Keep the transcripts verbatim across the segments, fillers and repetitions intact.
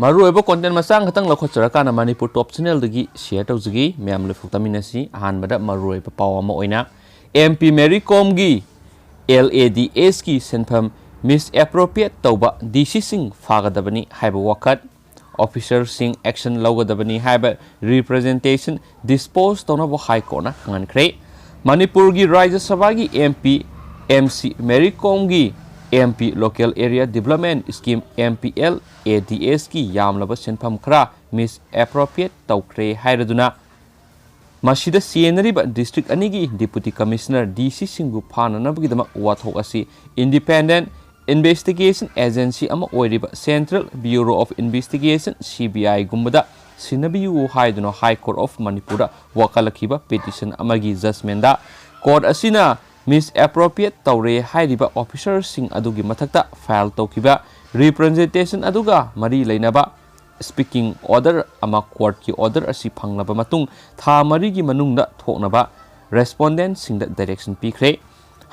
ꯃꯔꯨꯑꯣꯏꯕ content ꯃꯆꯥ ꯈꯛꯇꯪ ꯂꯧꯈꯠꯆꯔꯀꯥꯟꯗ ꯃꯅꯤꯄꯨꯔ ꯇꯣꯞ ꯆꯦꯅꯦꯜꯗꯒꯤ share ꯇꯧꯖꯒꯦ꯫ ꯃꯌꯥꯝ ꯂꯣꯏꯐꯨꯛ ꯇꯥꯃꯤꯟꯅꯁꯤ꯫ ꯑꯍꯥꯟꯕꯗ ꯃꯔꯨꯑꯣꯏꯕ ꯄꯥꯎ ꯑꯃ ꯑꯣꯏꯅ, MP ꯃꯦꯔꯤ ꯀꯣꯝꯒꯤ LADSꯀꯤ ꯁꯦꯟꯐꯝ misappropriate ꯇꯧꯕ DCꯁꯤꯡ ꯐꯥꯒꯗꯕꯅꯤ ꯍꯥꯏꯕ ꯋꯥꯀꯠ, officerꯁꯤꯡ action ꯂꯧꯒꯗꯕꯅꯤ ꯍꯥꯏꯕ representation dispose ꯇꯧꯅꯕ High Courtꯅ ꯈꯪꯍꯟꯈ꯭ꯔꯦ꯫ ꯃꯅꯤꯄꯨꯔꯒꯤ ꯔꯥꯖ꯭ꯌ ꯁꯚꯥꯒꯤ MP, MC Mary ꯀꯣꯝꯒꯤ MP Local Area Development Scheme, MPLADSꯀꯤ ꯌꯥꯝꯂꯕ ꯁꯦꯟꯐꯝ ꯈꯔ misappropriate ꯇꯧꯈ꯭ꯔꯦ ꯍꯥꯏꯔꯗꯨꯅ, ꯃꯁꯤꯗ ꯆꯦꯟꯅꯔꯤꯕ district ꯑꯅꯤꯒꯤ Deputy Commissioner, DCꯁꯤꯡꯕꯨ ꯐꯥꯅꯅꯕꯒꯤꯗꯃꯛ ꯋꯥꯊꯣꯛ ꯑꯁꯤ Independent Investigation Agency ꯑꯃ ꯑꯣꯏꯔꯤꯕ Central Bureau of Investigation, CBIꯒꯨꯝꯕꯗ ꯁꯤꯟꯅꯕꯤꯌꯨ ꯍꯥꯏꯗꯨꯅ High Court of ꯃꯅꯤꯄꯨꯔꯗ ꯋꯥꯀꯠꯂꯛꯈꯤꯕ petition ꯑꯃꯒꯤ judgmentꯗ court ꯑꯁꯤꯅ misappropriate ꯇꯧꯔꯦ ꯍꯥꯏꯔꯤꯕ officerꯁꯤꯡ ꯑꯗꯨꯒꯤ ꯃꯊꯛꯇ file ꯇꯧꯈꯤꯕ representation ꯑꯗꯨꯒ ꯃꯔꯤ ꯂꯩꯅꯕ speaking order ꯑꯃ courtꯀꯤ order ꯑꯁꯤ ꯐꯪꯂꯕ ꯃꯇꯨꯡ ꯊꯥ ꯃꯔꯤꯒꯤ ꯃꯅꯨꯡꯗ ꯊꯣꯛꯅꯕ respondentꯁꯤꯡꯗ direction ꯄꯤꯈ꯭ꯔꯦ꯫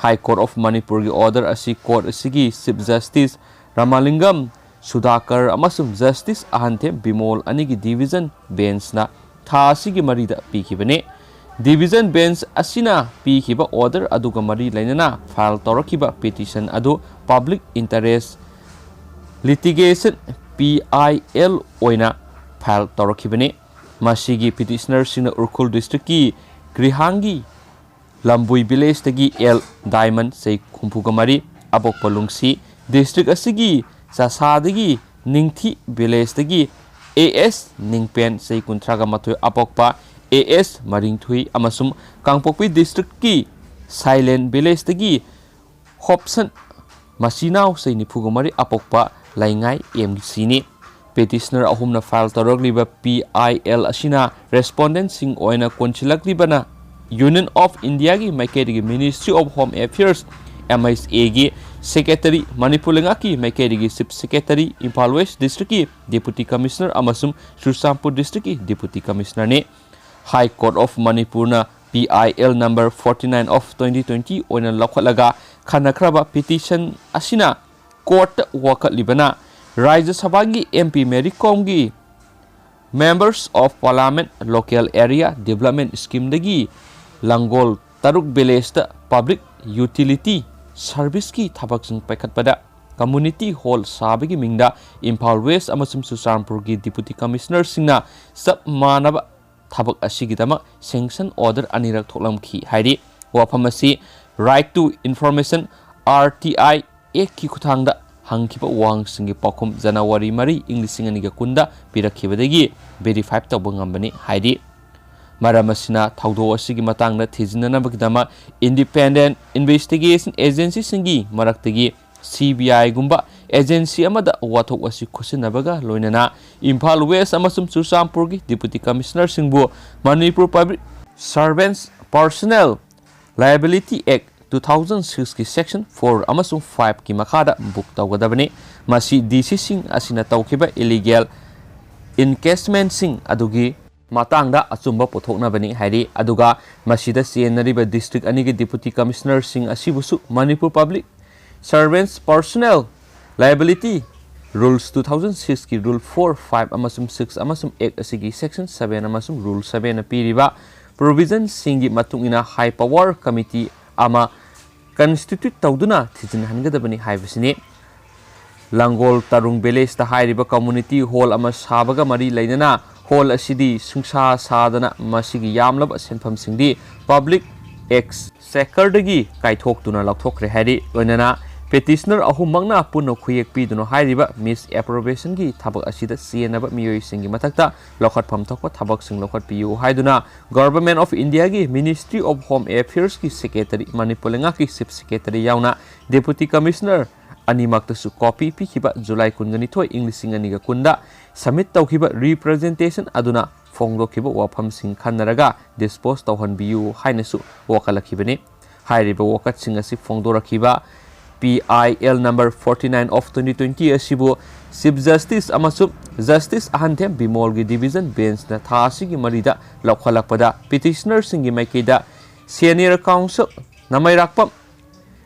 High Court of ꯃꯅꯤꯄꯨꯔꯒꯤ order ꯑꯁꯤ court ꯑꯁꯤꯒꯤ Chief Justice ꯔꯥꯃꯥꯂꯤꯡꯒꯝ ꯁꯨꯙꯥꯀꯔ ꯑꯃꯁꯨꯡ Justice ꯑꯍꯟꯊꯦꯝ ꯕꯤꯃꯣꯜ ꯑꯅꯤꯒꯤ division benchꯅ ꯊꯥ ꯑꯁꯤꯒꯤ ꯃꯔꯤꯗ ꯄꯤꯈꯤꯕꯅꯤ꯫ Division bench ꯑꯁꯤꯅ ꯄꯤꯈꯤꯕ order ꯑꯗꯨꯒ ꯃꯔꯤ ꯂꯩꯅꯅ file ꯇꯧꯔꯛꯈꯤꯕ petition ꯑꯗꯨ Public Interest Litigation, PIL ꯑꯣꯏꯅ file ꯇꯧꯔꯛꯈꯤꯕꯅꯤ꯫ ꯃꯁꯤꯒꯤ petitionerꯁꯤꯡꯅ ꯎꯈ꯭ꯔꯨꯜ districtꯀꯤ ꯒ꯭ꯔꯤꯍꯥꯡꯒꯤ ꯂꯝꯕꯨꯏ villageꯇꯒꯤ ꯑꯦꯜ ꯗꯥꯏꯃꯟ, ꯆꯍꯤ ꯍꯨꯝꯐꯨꯒ ꯃꯔꯤ, ꯑꯄꯣꯛꯄ ꯂꯨꯡꯁꯤ, district ꯑꯁꯤꯒꯤ ꯆꯥꯁꯥꯗꯒꯤ ꯅꯤꯡꯊꯤ villageꯇꯒꯤ ꯑꯦ ꯑꯦꯁ ꯅꯤꯡꯄꯦꯟ, ꯆꯍꯤ ꯀꯨꯟꯊ꯭ꯔꯥꯒ ꯃꯥꯊꯣꯏ, ꯑꯄꯣꯛꯄ ꯑꯦ ꯑꯦꯁ ꯃꯔꯤꯡꯊꯨꯏ, ꯑꯃꯁꯨꯡ ꯀꯥꯡꯄꯣꯛꯄꯤ districtꯀꯤ ꯁꯥꯏꯂꯦꯟ villageꯇꯒꯤ ꯍꯣꯞꯁꯟ ꯃꯆꯤꯅꯥꯎ, ꯆꯍꯤ ꯅꯤꯐꯨꯒ ꯃꯔꯤ, ꯑꯄꯣꯛꯄ ꯂꯩꯉꯥꯏ ꯑꯦꯝ ꯁꯤꯅꯤ꯫ Petitioner ꯑꯍꯨꯝꯅ file ꯇꯧꯔꯛꯂꯤꯕ PIL ꯑꯁꯤꯅ respondentꯁꯤꯡ ꯑꯣꯏꯅ ꯀꯣꯟꯁꯤꯜꯂꯛꯂꯤꯕꯅ Union of Indiaꯒꯤ ꯃꯥꯏꯀꯩꯗꯒꯤ Ministry of Home Affairs, MHAꯒꯤ secretary, Manipur ꯂꯩꯉꯥꯛꯀꯤ ꯃꯥꯏꯀꯩꯗꯒꯤ Chief Secretary, Imphal West districtꯀꯤ Deputy Commissioner ꯑꯃꯁꯨꯡ Churachandpur districtꯀꯤ Deputy Commissionerꯅꯤ꯫ High Court of ꯃꯅꯤꯄꯨꯔꯅ PIL number forty nine of twenty twenty ꯑꯣꯏꯅ ꯂꯧꯈꯠꯂꯒ ꯈꯟꯅꯈ꯭ꯔꯕ petition ꯑꯁꯤꯅ courtꯇ ꯋꯥꯀꯠꯂꯤꯕꯅ ꯔꯥꯖ꯭ꯌ ꯁꯚꯥꯒꯤ M P Mary Komꯒꯤ Members of Parliament Local Area Development Schemeꯗꯒꯤ ꯂꯪꯒꯣꯜ ꯇꯔꯨꯛ villageꯇ public utility serviceꯀꯤ ꯊꯕꯛꯁꯤꯡ ꯄꯥꯏꯈꯠꯄꯗ community hall ꯁꯥꯕꯒꯤ ꯃꯤꯡꯗ ꯏꯝꯐꯥꯜ West ꯑꯃꯁꯨꯡ ꯆꯨꯔꯆꯥꯟꯄꯨꯔꯒꯤ Deputy Commissionerꯁꯤꯡꯅ ꯆꯞ ꯃꯥꯟꯅꯕ ꯊꯕꯛ ꯑꯁꯤꯒꯤꯗꯃꯛ sanction order ꯑꯅꯤꯔꯛ ꯊꯣꯛꯂꯝꯈꯤ ꯍꯥꯏꯔꯤ꯫ ꯋꯥꯐꯝ ꯑꯁꯤ Right to Information, R T I Actꯀꯤ ꯈꯨꯠꯊꯥꯡꯗ ꯍꯪꯈꯤꯕ ꯋꯥꯍꯪꯁꯤꯡꯒꯤ ꯄꯥꯎꯈꯨꯝ January ꯃꯔꯤ, ꯏꯪ ꯂꯤꯁꯤꯡ ꯑꯅꯤꯒ ꯀꯨꯟꯗ ꯄꯤꯔꯛꯈꯤꯕꯗꯒꯤ verify ꯇꯧꯕ ꯉꯝꯕꯅꯤ ꯍꯥꯏꯔꯤ꯫ ꯃꯔꯝ ꯑꯁꯤꯅ ꯊꯧꯗꯣꯛ ꯑꯁꯤꯒꯤ ꯃꯇꯥꯡꯗ ꯊꯤꯖꯤꯟꯅꯅꯕꯒꯤꯗꯃꯛ independent investigation agencyꯁꯤꯡꯒꯤ ꯃꯔꯛꯇꯒꯤ C B Iꯒꯨꯝꯕ agency ꯑꯃꯗ ꯋꯥꯊꯣꯛ ꯑꯁꯤ ꯈꯨꯠꯁꯤꯟꯅꯕꯒ ꯂꯣꯏꯅꯅ ꯏꯝꯐꯥꯜ West ꯑꯃꯁꯨꯡ ꯆꯨꯔꯆꯥꯟꯄꯨꯔꯒꯤ Deputy Commissionerꯁꯤꯡꯕꯨ Manipur Public Servants Personnel Liability Act two thousand sixꯀꯤ section four ꯑꯃꯁꯨꯡ fiveꯀꯤ ꯃꯈꯥꯗ book ꯇꯧꯒꯗꯕꯅꯤ꯫ ꯃꯁꯤ DCꯁꯤꯡ ꯑꯁꯤꯅ ꯇꯧꯈꯤꯕ illegal encasementꯁꯤꯡ ꯑꯗꯨꯒꯤ ꯃꯇꯥꯡꯗ ꯑꯆꯨꯝꯕ ꯄꯨꯊꯣꯛꯅꯕꯅꯤ ꯍꯥꯏꯔꯤ꯫ ꯑꯗꯨꯒ ꯃꯁꯤꯗ ꯆꯦꯟꯅꯔꯤꯕ district ꯑꯅꯤꯒꯤ Deputy Commissionerꯁꯤꯡ ꯑꯁꯤꯕꯨꯁꯨ Manipur Public Servants Personnel Liability Rules two thousand sixꯀꯤ Rule four, five ꯑꯃꯁꯨꯡ six ꯑꯃꯁꯨꯡ Act ꯑꯁꯤꯒꯤ section seven ꯑꯃꯁꯨꯡ Rule sevenꯅ ꯄꯤꯔꯤꯕ provisionꯁꯤꯡꯒꯤ ꯃꯇꯨꯡ ꯏꯟꯅ high power committee ꯑꯃ constitute ꯇꯧꯗꯨꯅ ꯊꯤꯖꯤꯟꯍꯟꯒꯗꯕꯅꯤ ꯍꯥꯏꯕꯁꯤꯅꯤ꯫ ꯂꯪꯒꯣꯜ ꯇꯔꯨꯡ villageꯇ ꯍꯥꯏꯔꯤꯕ community hall ꯑꯃ ꯁꯥꯕꯒ ꯃꯔꯤ ꯂꯩꯅꯅ hall ꯑꯁꯤꯗꯤ ꯁꯨꯡꯁꯥ ꯁꯥꯗꯅ ꯃꯁꯤꯒꯤ ꯌꯥꯝꯂꯕ ꯁꯦꯟꯐꯝꯁꯤꯡꯗꯤ public exchequerꯗꯒꯤ ꯀꯥꯏꯊꯣꯛꯇꯨꯅ ꯂꯧꯊꯣꯛꯈ꯭ꯔꯦ ꯍꯥꯏꯔꯤ꯫ ꯂꯣꯏꯅꯅ petitioner ꯑꯍꯨꯝꯃꯛꯅ ꯄꯨꯟꯅ ꯈꯨꯌꯦꯛ ꯄꯤꯗꯨꯅ ꯍꯥꯏꯔꯤꯕ misappropriationꯒꯤ ꯊꯕꯛ ꯑꯁꯤꯗ ꯆꯦꯟꯅꯕ ꯃꯤꯑꯣꯏꯁꯤꯡꯒꯤ ꯃꯊꯛꯇ ꯂꯧꯈꯠꯐꯝ ꯊꯣꯛꯄ ꯊꯕꯛꯁꯤꯡ ꯂꯧꯈꯠꯄꯤꯌꯨ ꯍꯥꯏꯗꯨꯅ Government of Indiaꯒꯤ Ministry of Home Affairsꯀꯤ Secretary, Manipur ꯂꯩꯉꯥꯛꯀꯤ Chief Secretary ꯌꯥꯎꯅ Deputy Commissioner ꯑꯅꯤꯃꯛꯇꯁꯨ copy ꯄꯤꯈꯤꯕ July ꯀꯨꯟꯒ ꯅꯤꯊꯣꯏ, ꯏꯪ ꯂꯤꯁꯤꯡ ꯑꯅꯤꯒ ꯀꯨꯟꯗ submit ꯇꯧꯈꯤꯕ representation ꯑꯗꯨꯅ ꯐꯣꯡꯗꯣꯛꯈꯤꯕ ꯋꯥꯐꯝꯁꯤꯡ ꯈꯟꯅꯔꯒ dispose ꯇꯧꯍꯟꯕꯤꯌꯨ ꯍꯥꯏꯅꯁꯨ ꯋꯥꯀꯠꯂꯛꯈꯤꯕꯅꯤ꯫ ꯍꯥꯏꯔꯤꯕ ꯋꯥꯀꯠꯁꯤꯡ ꯑꯁꯤ ꯐꯣꯡꯗꯣꯔꯛꯈꯤꯕ P I L number forty nine of twenty twenty ꯑꯁꯤꯕꯨ Chief Justice ꯑꯃꯁꯨꯡ Justice ꯑꯍꯟꯊꯦꯝ ꯕꯤꯃꯣꯜꯒꯤ division benchꯅ ꯊꯥ ꯑꯁꯤꯒꯤ ꯃꯔꯤꯗ ꯂꯧꯈꯠꯂꯛꯄꯗ petitionerꯁꯤꯡꯒꯤ ꯃꯥꯏꯀꯩꯗ senior counsel ꯅꯃꯩꯔꯥꯛꯄꯝ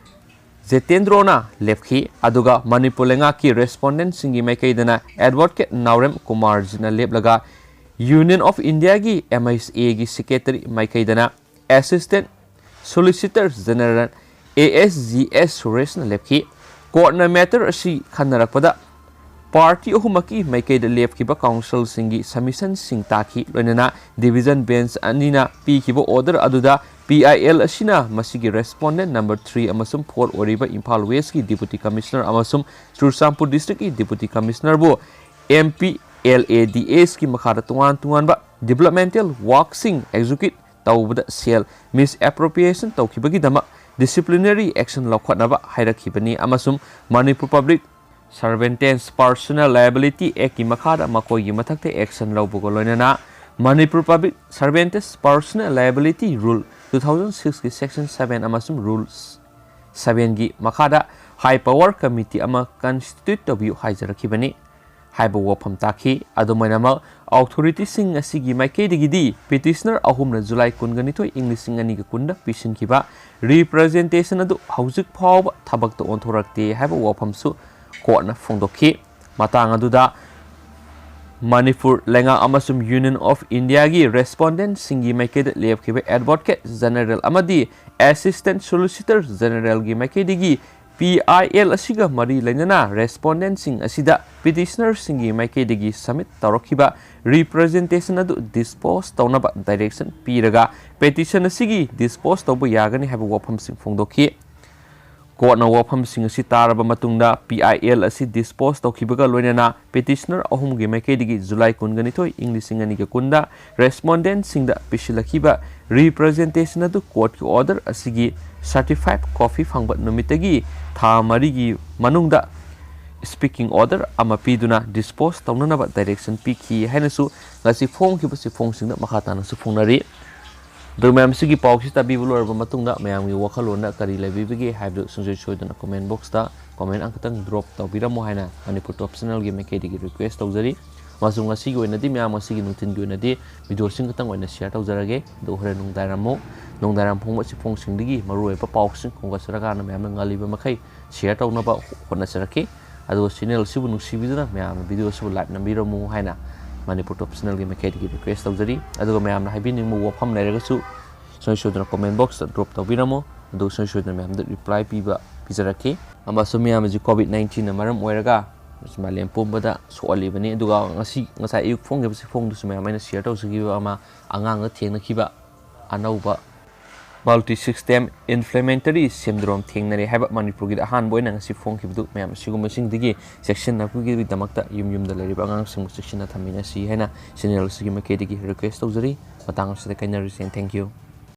ꯖꯤꯇꯦꯟꯗ꯭ꯔꯣꯅ ꯂꯦꯞꯈꯤ꯫ ꯑꯗꯨꯒ ꯃꯅꯤꯄꯨꯔ ꯂꯩꯉꯥꯛꯀꯤ ꯔꯦꯁꯄꯣꯟꯗꯦꯟꯁꯤꯡꯒꯤ ꯃꯥꯏꯀꯩꯗꯅ ꯑꯦꯗꯚꯣꯀꯦꯠ ꯅꯥꯎꯔꯦꯝ ꯀꯨꯃꯥꯔꯖꯤꯅ ꯂꯦꯞꯂꯒ Union of Indiaꯒꯤ MHAꯒꯤ ꯁꯦꯀ꯭ꯔꯦꯇꯔꯤ ꯃꯥꯏꯀꯩꯗꯅ assistant solicitor general A S G S ꯁꯨꯔꯦꯁꯅ ꯂꯦꯞꯈꯤ꯫ ꯀꯣꯔꯠꯅ ꯃꯦꯇꯔ ꯑꯁꯤ ꯈꯟꯅꯔꯛꯄꯗ ꯄꯥꯔꯇꯤ ꯑꯍꯨꯝꯃꯛꯀꯤ ꯃꯥꯏꯀꯩꯗ ꯂꯦꯞꯈꯤꯕ ꯀꯥꯎꯟꯁꯤꯜꯁꯤꯡꯒꯤ ꯁꯕꯃꯤꯁꯟꯁꯤꯡ ꯇꯥꯈꯤ꯫ ꯂꯣꯏꯅꯅ ꯗꯤꯚꯤꯖꯟ ꯕꯦꯟꯆ ꯑꯅꯤꯅ ꯄꯤꯈꯤꯕ ꯑꯣꯔꯗꯔ ꯑꯗꯨꯗ ꯄꯤ ꯑꯥꯏ ꯑꯦꯜ ꯑꯁꯤꯅ ꯃꯁꯤꯒꯤ ꯔꯦꯁꯄꯣꯟꯗꯦꯟ ꯅꯝꯕꯔ ꯊ꯭ꯔꯤ ꯑꯃꯁꯨꯡ ꯐꯣꯔ ꯑꯣꯏꯔꯤꯕ ꯏꯝꯐꯥꯜ ꯋꯦꯁꯀꯤ ꯗꯤꯄꯨꯇꯤ ꯀꯃꯤꯁꯅꯔ ꯑꯃꯁꯨꯡ ꯆꯨꯔꯆꯥꯟꯄꯨꯔ ꯗꯤꯁꯇ꯭ꯔꯤꯛꯀꯤ ꯗꯤꯄꯨꯇꯤ ꯀꯃꯤꯁꯅꯔꯕꯨ M P L A D ꯑꯦꯁꯀꯤ ꯃꯈꯥꯗ ꯇꯣꯉꯥꯟ ꯇꯣꯉꯥꯟꯕ ꯗꯤꯕꯂꯞꯃꯦꯟꯇꯦꯜ ꯋꯥꯔꯛꯁꯤꯡ ꯑꯦꯛꯖꯤꯀ꯭ꯌꯨꯠ ꯇꯧꯕꯗ ꯁꯦꯜ ꯃꯤꯁꯑꯦꯄ꯭ꯔꯣꯄ꯭ꯔꯤꯌꯦꯁꯟ ꯇꯧꯈꯤꯕꯒꯤꯗꯃꯛ ꯗꯤꯁꯤꯄ꯭ꯂꯤꯅꯔꯤ ꯑꯦꯛꯁꯟ ꯂꯧꯈꯠꯅꯕ ꯍꯥꯏꯔꯛꯈꯤꯕꯅꯤ ꯑꯃꯁꯨꯡ Manipur public servants personal liability ꯑꯦꯛꯀꯤ ꯃꯈꯥꯗ ꯃꯈꯣꯏꯒꯤ ꯃꯊꯛꯇ ꯑꯦꯛꯁꯟ ꯂꯧꯕꯒ ꯂꯣꯏꯅꯅ Manipur public servants personal liability rule two thousand ꯁꯤꯛꯁꯀꯤ ꯁꯦꯛꯁꯟ ꯁꯚꯦꯟ ꯑꯃꯁꯨꯡ ꯔꯨꯜ ꯁꯚꯦꯟꯒꯤ ꯃꯈꯥꯗ ꯍꯥꯏ ꯄꯋꯔ ꯀꯃꯤꯇꯤ ꯑꯃ ꯀꯟꯁꯇꯤꯇ꯭ꯌꯨꯠ ꯇꯧꯕꯤꯌꯨ ꯍꯥꯏꯖꯔꯛꯈꯤꯕꯅꯤ ꯍꯥꯏꯕ ꯋꯥꯐꯝ ꯇꯥꯈꯤ꯫ ꯑꯗꯨꯃꯥꯏꯅꯃꯛ, ꯑꯣꯊꯣꯔꯤꯇꯤꯁꯤꯡ ꯑꯁꯤꯒꯤ ꯃꯥꯏꯀꯩꯗꯒꯤꯗꯤ ꯄꯤꯇꯤꯁꯅꯔ ꯑꯍꯨꯝꯅ ꯖꯨꯂꯥꯏ ꯀꯨꯟꯒ ꯅꯤꯊꯣꯏ, ꯏꯪ ꯂꯤꯁꯤꯡ ꯑꯅꯤꯒ ꯀꯨꯟꯗ ꯄꯤꯁꯤꯟꯈꯤꯕ ꯔꯤꯄ꯭ꯔꯖꯦꯟꯇꯦꯁꯟ ꯑꯗꯨ ꯍꯧꯖꯤꯛ ꯐꯥꯎꯕ ꯊꯕꯛꯇ ꯑꯣꯟꯊꯣꯔꯛꯇꯦ ꯍꯥꯏꯕ ꯋꯥꯐꯝꯁꯨ ꯀꯣꯔꯠꯅ ꯐꯣꯡꯗꯣꯛꯈꯤ꯫ ꯃꯇꯥꯡ ꯑꯗꯨꯗ ꯃꯅꯤꯄꯨꯔ ꯂꯩꯉꯥꯛ ꯑꯃꯁꯨꯡ Union of Indiaꯒꯤ ꯔꯦꯁꯄꯣꯟꯗꯦꯟꯁꯤꯡꯒꯤ ꯃꯥꯏꯀꯩꯗ ꯂꯦꯞꯈꯤꯕ ꯑꯦꯗꯚꯣꯀꯦꯠ ꯖꯦꯅꯔꯦꯜ ꯑꯃꯗꯤ ꯑꯦꯁꯤꯁꯇꯦꯟ ꯁꯣꯂꯤꯁꯤꯇꯔ ꯖꯦꯅꯔꯦꯜꯒꯤ ꯃꯥꯏꯀꯩꯗꯒꯤ ꯄꯤ ꯑꯥꯏ ꯑꯦꯜ ꯑꯁꯤꯒ ꯃꯔꯤ ꯂꯩꯅꯅ ꯔꯦꯁꯄꯣꯟꯗꯦꯟꯁꯤꯡ ꯑꯁꯤꯗ ꯄꯤꯇꯤꯁꯅꯔꯁꯤꯡꯒꯤ ꯃꯥꯏꯀꯩꯗꯒꯤ ꯁꯕꯃꯤꯠ ꯇꯧꯔꯛꯈꯤꯕ ꯔꯤꯄ꯭ꯔꯖꯦꯟꯇꯦꯁꯟ ꯑꯗꯨ ꯗꯤꯁꯄꯣꯖ ꯇꯧꯅꯕ ꯗꯥꯏꯔꯦꯛꯁꯟ ꯄꯤꯔꯒ ꯄꯦꯇꯤꯁꯟ ꯑꯁꯤꯒꯤ ꯗꯤꯁꯄꯣꯖ ꯇꯧꯕ ꯌꯥꯒꯅꯤ ꯍꯥꯏꯕ ꯋꯥꯐꯝꯁꯤꯡ ꯐꯣꯡꯗꯣꯛꯈꯤ꯫ ꯀꯣꯔꯠꯅ ꯋꯥꯐꯝꯁꯤꯡ ꯑꯁꯤ ꯇꯥꯔꯕ ꯃꯇꯨꯡꯗ ꯄꯤ ꯑꯥꯏ ꯑꯦꯜ ꯑꯁꯤ ꯗꯤꯁꯄꯣꯖ ꯇꯧꯈꯤꯕꯒ ꯂꯣꯏꯅꯅ ꯄꯤꯇꯤꯁꯅꯔ ꯑꯍꯨꯝꯒꯤ ꯃꯥꯏꯀꯩꯗꯒꯤ ꯖꯨꯂꯥꯏ ꯀꯨꯟꯒ ꯅꯤꯊꯣꯏ, ꯏꯪ ꯂꯤꯁꯤꯡ ꯑꯅꯤꯒ ꯀꯨꯟꯗ ꯔꯦꯁꯄꯣꯟꯗꯦꯟꯁꯤꯡꯗ ꯄꯤꯁꯤꯜꯂꯛꯈꯤꯕ ꯔꯤꯄ꯭ꯔꯖꯦꯟꯇꯦꯁꯟ ꯑꯗꯨ ꯀꯣꯔꯠꯀꯤ ꯑꯣꯔꯗꯔ ꯑꯁꯤꯒꯤ ꯁꯥꯔꯇꯤꯐꯥꯏꯗ ꯀꯣꯄꯤ ꯐꯪꯕ ꯅꯨꯃꯤꯠꯇꯒꯤ ꯊꯥ ꯃꯔꯤꯒꯤ ꯃꯅꯨꯡꯗ ꯁ꯭ꯄꯤꯀꯤꯡ ꯑꯣꯔꯗꯔ ꯑꯃ ꯄꯤꯗꯨꯅ ꯗꯤꯁꯄꯣꯖ ꯇꯧꯅꯅꯕ ꯗꯥꯏꯔꯦꯛꯁꯟ ꯄꯤꯈꯤ ꯍꯥꯏꯅꯁꯨ ꯉꯁꯤ ꯐꯣꯡꯈꯤꯕ ꯆꯦꯐꯣꯡꯁꯤꯡꯗ ꯃꯈꯥ ꯇꯥꯅꯁꯨ ꯐꯣꯡꯅꯔꯤ꯫ ꯑꯗꯨ ꯃꯌꯥꯝꯁꯤꯒꯤ ꯄꯥꯎꯁꯤ ꯇꯥꯕꯤꯕ ꯂꯣꯏꯔꯕ ꯃꯇꯨꯡꯗ ꯃꯌꯥꯝꯒꯤ ꯋꯥꯈꯜꯂꯣꯟꯗ ꯀꯔꯤ ꯂꯩꯕꯤꯕꯒꯦ ꯍꯥꯏꯕꯗꯨ ꯁꯨꯡꯁꯣꯏ ꯁꯣꯏꯗꯅ ꯀꯣꯃꯦꯟ ꯕꯣꯛꯁꯇ ꯀꯣꯃꯦꯟ ꯑꯃꯈꯛꯇꯪ ꯗ꯭ꯔꯣꯞ ꯇꯧꯕꯤꯔꯝꯃꯣ ꯍꯥꯏꯅ ꯃꯅꯤꯄꯨꯔ ꯇꯣꯞ ꯆꯦꯅꯦꯜꯒꯤ ꯃꯥꯏꯀꯩꯗꯒꯤ ꯔꯤꯀ꯭ꯋꯦꯁ ꯇꯧꯖꯔꯤ꯫ ꯑꯃꯁꯨꯡ ꯉꯁꯤꯒꯤ ꯑꯣꯏꯅꯗꯤ ꯃꯌꯥꯝ, ꯉꯁꯤꯒꯤ ꯅꯨꯡꯊꯤꯜꯒꯤ ꯑꯣꯏꯅꯗꯤ ꯚꯤꯗꯤꯑꯣꯁꯤꯡ ꯈꯛꯇꯪ ꯑꯣꯏꯅ ꯁꯤꯌꯔ ꯇꯧꯖꯔꯒꯦ꯫ ꯑꯗꯨ ꯍꯣꯔꯦꯟ ꯅꯨꯡꯗꯥꯡꯋꯥꯏꯔꯝꯃꯨꯛ, ꯅꯨꯡꯗꯥꯡꯋꯥꯏꯔꯝ ꯐꯣꯡꯕ ꯆꯦꯐꯣꯡꯁꯤꯡꯗꯒꯤ ꯃꯔꯨꯑꯣꯏꯕ ꯄꯥꯎꯁꯤꯡ ꯈꯣꯝꯒꯠꯆꯔꯀꯥꯟꯗ ꯃꯌꯥꯝꯅ ꯉꯜꯂꯤꯕ ꯃꯈꯩ ꯁꯤꯌꯔ ꯇꯧꯅꯕ ꯍꯣꯠꯅꯖꯔꯛꯀꯦ꯫ ꯑꯗꯨꯒ ꯆꯦꯅꯦꯜ ꯑꯁꯤꯕꯨ ꯅꯨꯡꯁꯤꯕꯤꯗꯨꯅ ꯃꯌꯥꯝꯅ ꯚꯤꯗꯤꯑꯣ ꯑꯁꯤꯕꯨ ꯂꯥꯏꯛ ꯅꯝꯕꯤꯔꯝꯃꯨ ꯍꯥꯏꯅ ꯃꯅꯤꯄꯨꯔ ꯇꯣꯞ ꯆꯦꯅꯦꯜꯒꯤ ꯃꯥꯏꯀꯩꯗꯒꯤ ꯔꯤꯀ꯭ꯋꯦꯁ ꯇꯧꯖꯔꯤ꯫ ꯑꯗꯨꯒ ꯃꯌꯥꯝꯅ ꯍꯥꯏꯕꯤꯅꯤꯡꯕ ꯋꯥꯐꯝ ꯂꯩꯔꯒꯁꯨ ꯁꯨꯡꯁꯣꯏ ꯁꯣꯏꯗꯅ ꯀꯣꯃꯦꯟ ꯕꯣꯛꯁꯇ ꯗ꯭ꯔꯣꯞ ꯇꯧꯕꯤꯔꯝꯃꯨ꯫ ꯑꯗꯨꯒ ꯁꯨꯡꯁꯣꯏ ꯁꯣꯏꯗꯅ ꯃꯌꯥꯝꯗ ꯔꯤꯄ꯭ꯂꯥꯏ ꯄꯤꯕ ꯄꯤꯖꯔꯛꯀꯦ꯫ ꯑꯃꯁꯨꯡ ꯃꯌꯥꯝ ꯍꯧꯖꯤꯛ ꯀꯣꯚꯤꯗ ꯅꯥꯏꯟꯇꯤꯟꯅ ꯃꯔꯝ ꯑꯣꯏꯔꯒ ꯃꯥꯂꯦꯝ ꯄꯨꯝꯕꯗ ꯁꯣꯛꯍꯜꯂꯤꯕꯅꯤ꯫ ꯑꯗꯨꯒ ꯉꯁꯤ, ꯉꯁꯥꯏ ꯑꯌꯨꯛ ꯐꯣꯡꯈꯤꯕ ꯆꯦꯐꯣꯡꯗꯨꯁꯨ ꯃꯌꯥꯝ ꯑꯩꯅ ꯁꯤꯌꯔ ꯇꯧꯖꯈꯤꯕ ꯑꯃ, ꯑꯉꯥꯡꯗ ꯊꯦꯡꯅꯈꯤꯕ ꯑꯅꯧꯕ multi system inflammatory syndrome ꯊꯦꯡꯅꯔꯦ ꯍꯥꯏꯕ ꯃꯅꯤꯄꯨꯔꯒꯤꯗ ꯑꯍꯥꯟꯕ ꯑꯣꯏꯅ ꯉꯁꯤ ꯐꯣꯡꯈꯤꯕꯗꯨ, ꯃꯌꯥꯝ ꯑꯁꯤꯒꯨꯝꯕꯁꯤꯡꯗꯒꯤ ꯆꯦꯛꯁꯤꯟꯅꯕꯒꯤꯗꯃꯛꯇ ꯌꯨꯝ ꯌꯨꯝꯗ ꯂꯩꯔꯤꯕ ꯑꯉꯥꯡꯁꯤꯡꯕꯨ ꯆꯦꯛꯁꯤꯟꯅ ꯊꯝꯃꯤꯟꯅꯁꯤ ꯍꯥꯏꯅ ꯆꯦꯅꯦꯜ ꯑꯁꯤꯒꯤ ꯃꯥꯏꯀꯩꯗꯒꯤ ꯔꯤꯀ꯭ꯋꯦꯁ ꯇꯧꯖꯔꯤ꯫ ꯃꯇꯥꯡ ꯑꯁꯤꯗ ꯀꯥꯏꯅꯔꯁꯤ꯫ Thank you꯫